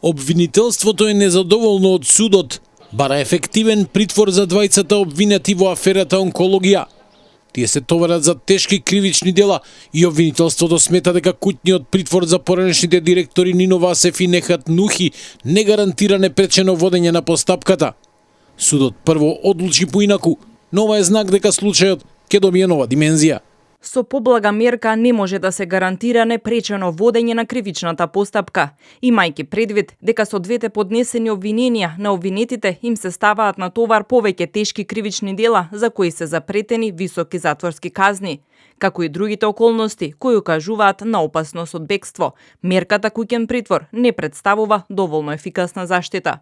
Обвинителството е незадоволно од судот, бара ефективен притвор за двајцата обвинети во аферата онкологија. Тие се товарат за тешки кривични дела и обвинителството смета дека куќниот притвор за поранешните директори Нино Васев и Нехат Нухи не гарантира непречено водење на постапката. Судот прво одлучи поинаку, но ова е знак дека случајот ќе добие нова димензија. Со поблага мерка не може да се гарантира непречено водење на кривичната постапка, имајќи предвид дека со двете поднесени обвиненија на обвинетите им се ставаат на товар повеќе тешки кривични дела за кои се запретени високи затворски казни, како и другите околности кои укажуваат на опасност од бегство. Мерката куќен притвор не представува доволно ефикасна заштита.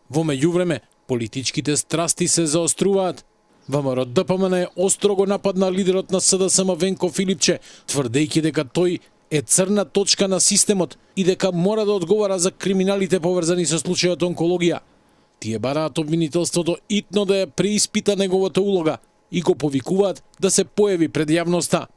Во меѓувреме, политичките страсти се заоструваат. ВМРО ДПМН остро го нападна лидерот на СДСМ Венко Филипче, тврдејќи дека тој е црна точка на системот и дека мора да одговара за криминалите поврзани со случајот онкологија. Тие бараат обвинителството итно да ја преиспита неговата улога и го повикуваат да се појави пред јавноста.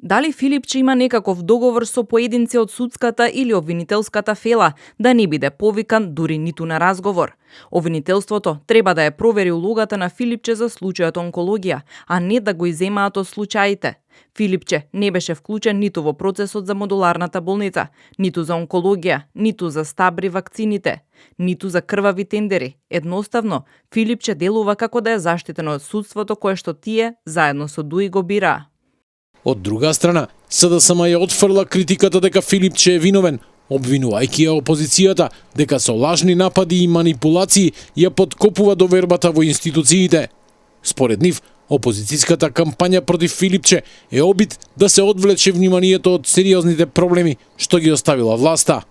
Дали Филипче има некаков договор со поединци од судската или обвинителската фела да не биде повикан дури ниту на разговор? Обвинителството треба да ја провери улогата на Филипче за случајот онкологија, а не да го иземаат од случаите. Филипче не беше вклучен ниту во процесот за модуларната болница, ниту за онкологија, ниту за стабри вакцините, ниту за крвави тендери. Едноставно, Филипче делува како да е заштитен од судството кое што тие заедно со ДУИ го бираа. Од друга страна, СДСМ ја отфрла критиката дека Филипче е виновен, обвинувајќи ја опозицијата дека со лажни напади и манипулации ја подкопува довербата во институциите. Според нив, опозицијската кампања против Филипче е обид да се одвлече вниманието од сериозните проблеми што ги оставила власта.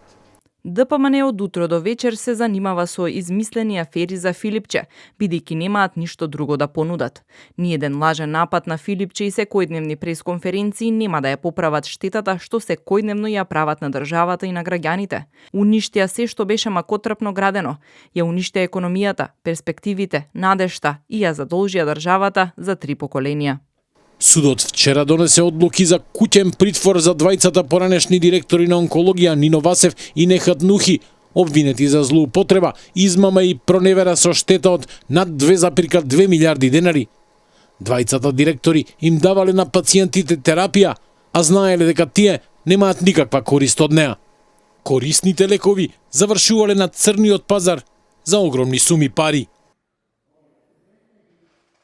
ДПМН од утро до вечер се занимава со измислени афери за Филипче, бидејќи немаат ништо друго да понудат. Ниеден лажен напад на Филипче и секојдневни пресконференции нема да ја поправат штетата што секојдневно ја прават на државата и на граѓаните. Уништија се што беше макотрпно градено, ја уништија економијата, перспективите, надежта и ја задолжија државата за 3 поколенија. Судот вчера донесе одлуки за куќен притвор за двајцата поранешни директори на онкологија Нино Васев и Нехат Нухи, обвинети за злоупотреба, измама и проневера со штета од над 2,2 милиарди денари. Двајцата директори им давале на пациентите терапија, а знаеле дека тие немаат никаква корист од неа. Корисните лекови завршувале на црниот пазар за огромни суми пари.